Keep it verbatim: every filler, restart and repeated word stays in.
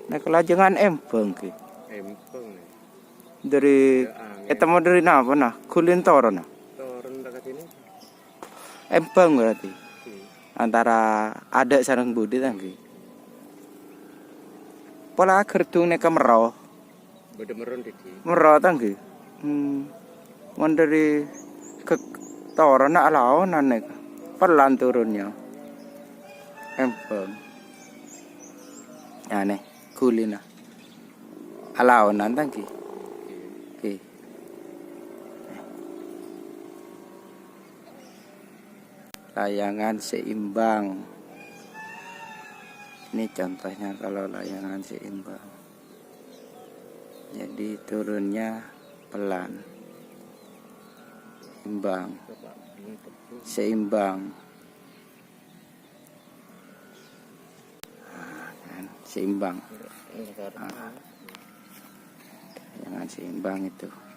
Nèka lajengan embang, ghi. Embang, nè. Dhâri, Ya, angèn. Ètemmo dhâri napa, nah? Ghulina toronna? Toronna ka sini. Embang berarti. Hmm. Antara adâ' sareng budi, ta, ghi. Pola ghârdhung nèka merro. Bâdâ merron, Didi. Merro, ta, ghi. Hmm. Mon dhâri ke-, toronna alaonan nèka. Pelan turunnya. Embang. Anèh, ghulina. Alaonan, ta, ghi. Ghi. Layangan seimbang. Ini contohnya kalau layangan seimbang. Jadi turunnya pelan. Imbang. Seimbang. Nah, kan? Seimbang. Nah, jangan seimbang itu.